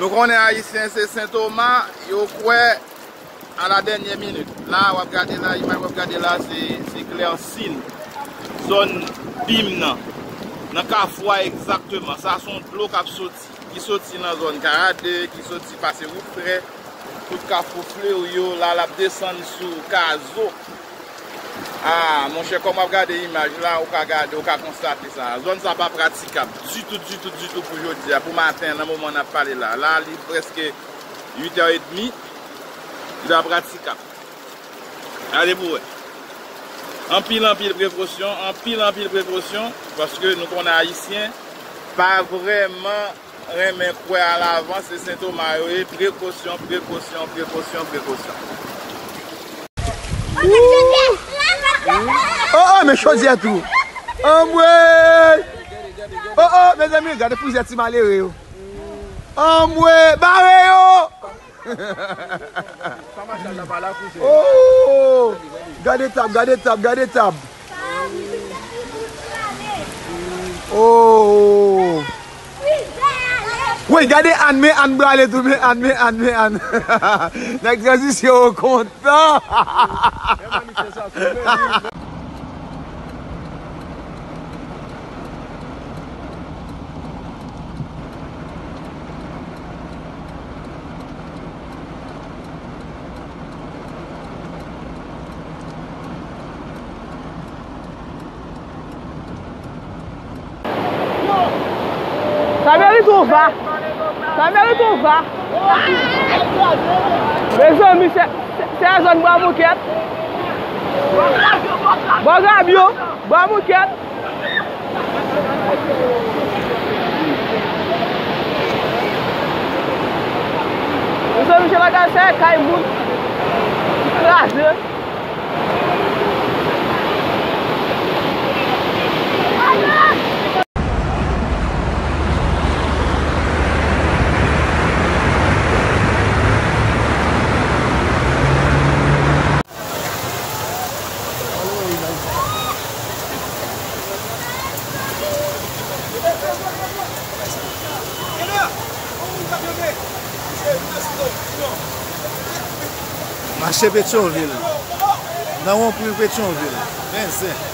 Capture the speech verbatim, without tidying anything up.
Nou konnen Ayisyen se Sen Toma, yo kwè a la dènyè minit. La, w ap gade la, imaj w ap gade la, se, se Klèsin, zòn Bim nan, nan kafou a egzakteman. Sa se yon dlo k ap soti, ki soti nan zòn karant de, ki soti pase wout frè, tout kafou Fleri yo, la, l ap desann sou Kazo. Ah, monchè, kòm w ap gade imaj la, ou ka gade, ou ka konstate sa. Zòn sa pa pratikab ditou, ditou, ditou pou jodi a, pou maten, nan moman n ap pale la. La, li prèske uit è edmi, li pa pratikab. Gade pou wè. Anpil, anpil prekosyon, anpil, anpil prekosyon, paske nou konnen Ayisyen pa vrèman renmen kwè a lavans, se Sen Toma yo ye, prekosyon, prekosyon, prekosyon, prekosyon. Oh, oh, men chodyè tou. Anmwey! Oh, oh, mezanmi, gade plizyè ti malere yo. Anmwey, bare yo! Oh! Gade tab, gade tab, gade tab. Oh! Wi, gade Ann, men Ann prale tou, men Ann, men Ann, men Ann. Nèg tranzisyon yo kontan. Sa merite yon va. Sa merite yon va. Mezanmi, se, se, se a zòn Bwa Moukèt. Bò Gabyo, Bwa Moukèt. Mezanmi, se bagay sa, kay moun ki kraze. Mache Petyonvil. Nan wonpwen Petyonvil. Ven zen.